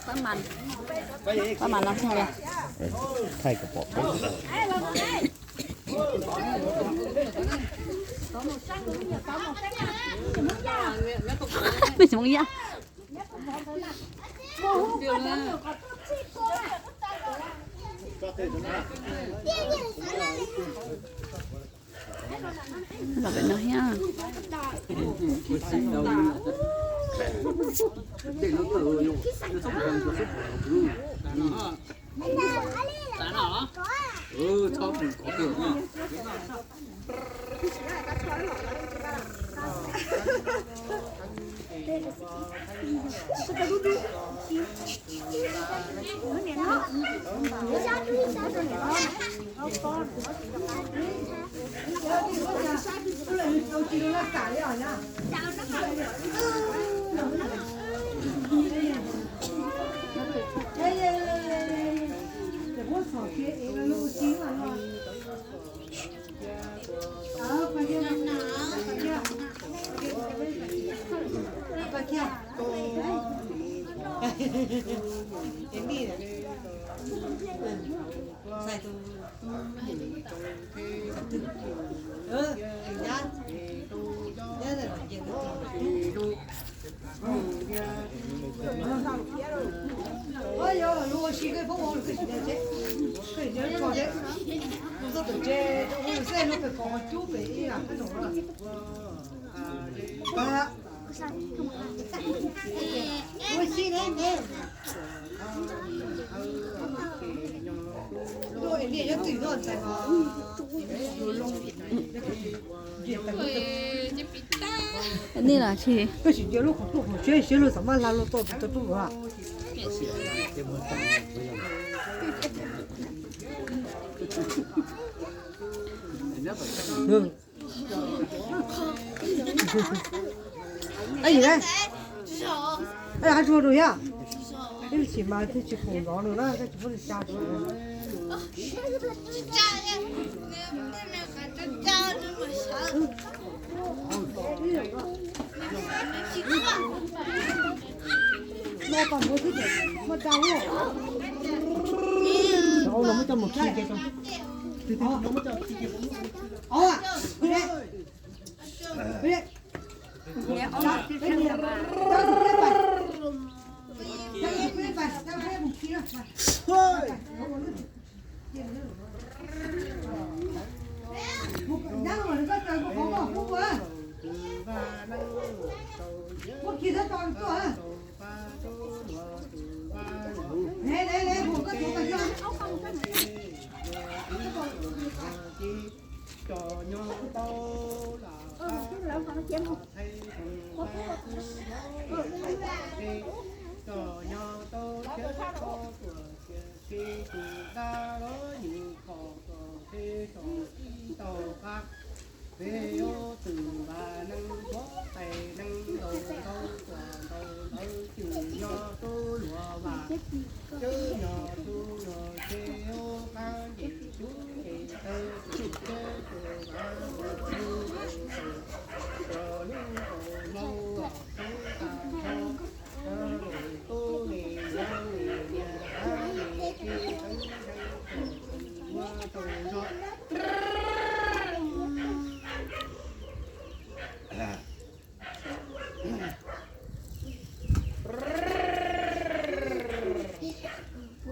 Pab mas, pab mas los xyoo li. Thaij kom pom peb. Mej tsis Hmoob Yaj. Los pem no thiab. Nej los tsis. Koj tsis nco lub qhov rooj qhov tsheb seb luag xav maj hla luag tau tsis tau rooj los. Ib yam ne, ib yam qhov tsuag rau thiab. Ib tsis mas twb tsis pum nrov nws na, koj tsis muab nws tsa tsis. No pas muab twb muab tsa ua. Muab coj mus khi ces, muab coj khi ces.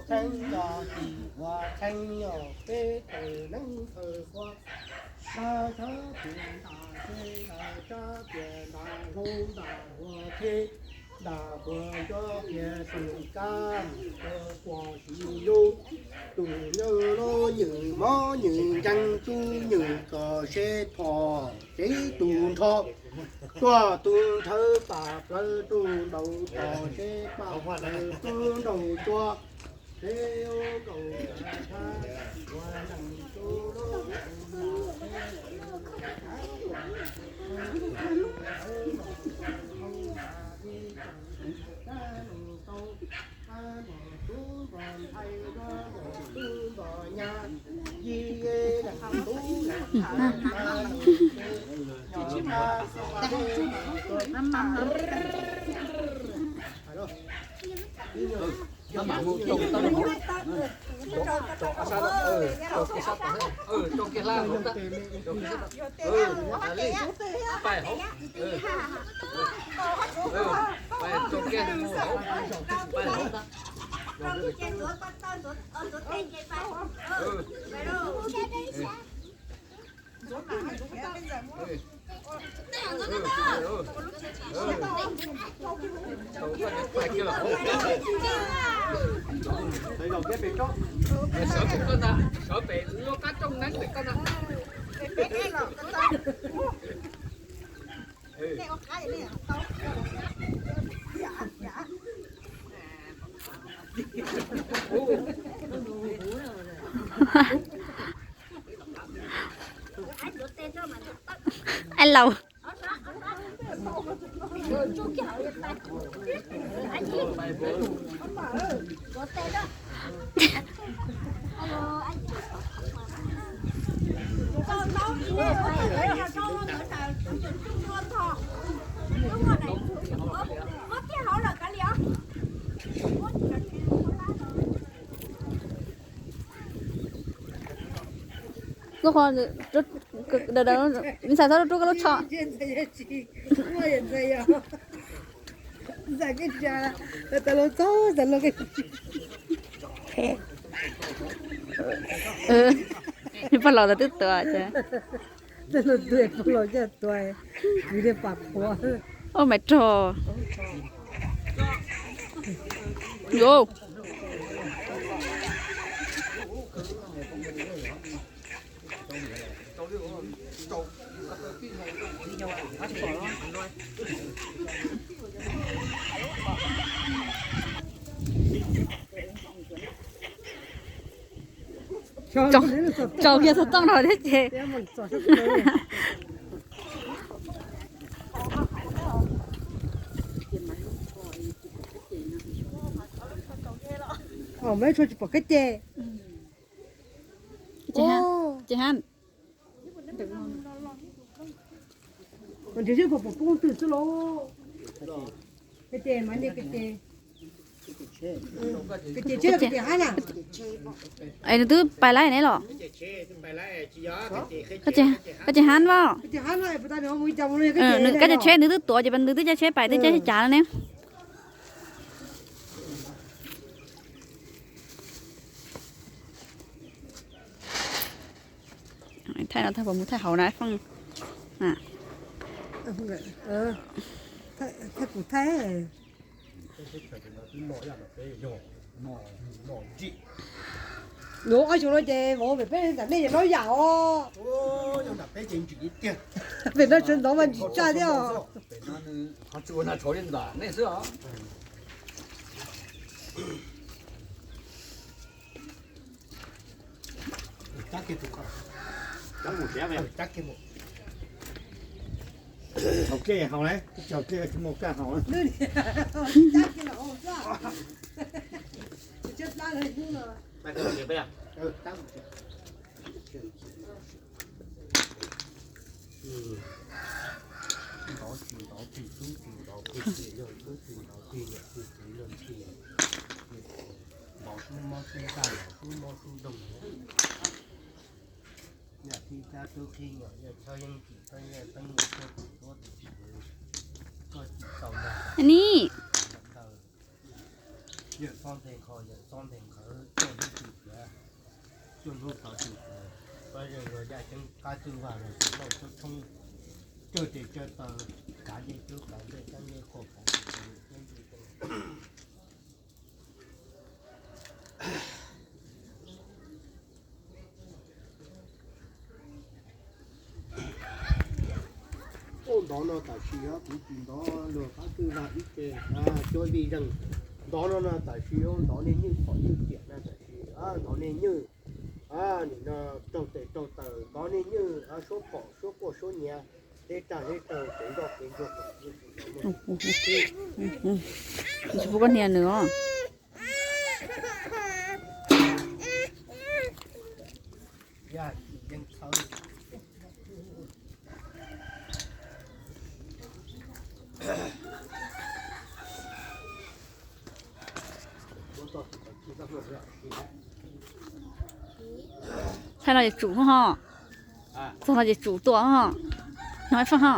Txheeb yog him ua txheeb yog peb tawg neeb tawg quav, sab sab pum ntam se sab pias ntam hlau ntam hua tsheb ntam hua nco pias tus kab mus ua quas tsis yug. Tus nyuj lub nyuj mob nyuj nkeeg tub nyuj kom seb phom tsev tus nrho. Tuaj tus nthawv pam plawv tus ntaus kom seb pam plawv tus ntaus cua. Seb ua nkaus tsa tshab ua neeg tus lub tus ntam seb ua nkaus tsa tshab ua neeg tus nthawv kom seb phom tsev tus nrho. Tab mam mus rau tau, rau kiag sab, rau kiag sab, rau kiag hla hauv tag, rau kiag sab, pais hauv, pais rau kiag hauv, pais hauv tag. Sawv pem koj ntag, sawv pem lub qab rooj neeb pem koj ntag. Ai laus. Kuv qhov, ntxhais txhob rub koj lub tsho. Poj laus twb tuag ces. Ub, maiv rog. Yo. Tsaus kiag xov tooj no thiab ces. Muaj ib tsho tsis pom kab ces. Ces ha. Nrhiav seb puas pom poob twg xwb los. Kab ces mas nej kab ces. Kab ces tsheb los kab ces hab na. Es nws twb pais laib ne los? Kab ces hab os. Kab ces tsheb nws twb tuav ces nws twb caij tsheb pais twb caij cav lawm ne. Thaij no thaij puas mus thaij hauv na Fooj. Thaij kuv thaij. Ob xyoo no ces vauv pem peb nram nej yog noj yam os. Pem no sawv ntxov mas ntsim tsaj thiab os. Thaum dlej haus na, thaum dlej tsis muaj kab haus. Ntov tsis ntov, tsis tub tsis ntov, pug tsis yog tub tsis ntov, pug yog pug tsis yog pug. Ntov sub mob sub ntaj, ntov sub mob sub ntoog. Yam thib cab tub qhib nyuam, yawg Tshawb Yeeb tsis txeeb, yawg Teeb Nyuam tuaj tus tuab tus tsis, koj tsis tau ntag. Ni. Yawm xob nteg kho, yawm xob nteg nqhawv, cuaj hnub tsis tuav, cuaj hnub tau tsis tuav. Pab zeej luag yaj ceeb qab twj vaj los tsis lauj tshoob, tsawg tes tsawg taw, kav ncej cub kav ncej, ceeb ncej qhuav pov, ceeb ncej qhuav. Ntov no tam sim os, kuv tsis ntov luag qab twj vaj ib ce, cuab vij zeej. Ntov no no tam sim os, ntov nej nywj phom nywj tiam na tam sim, ntov nej nywj, nim no raug tes raug taw, ntov nej nywj, suab phom suab quaj suab nyiav, hleb raj hleb raug, kev nkauj kev nruag. Tsis pub koj hnia nws os. Thaij no ces tsum ho. Txog no ces tsum tua ho. Nyob ib faj ho.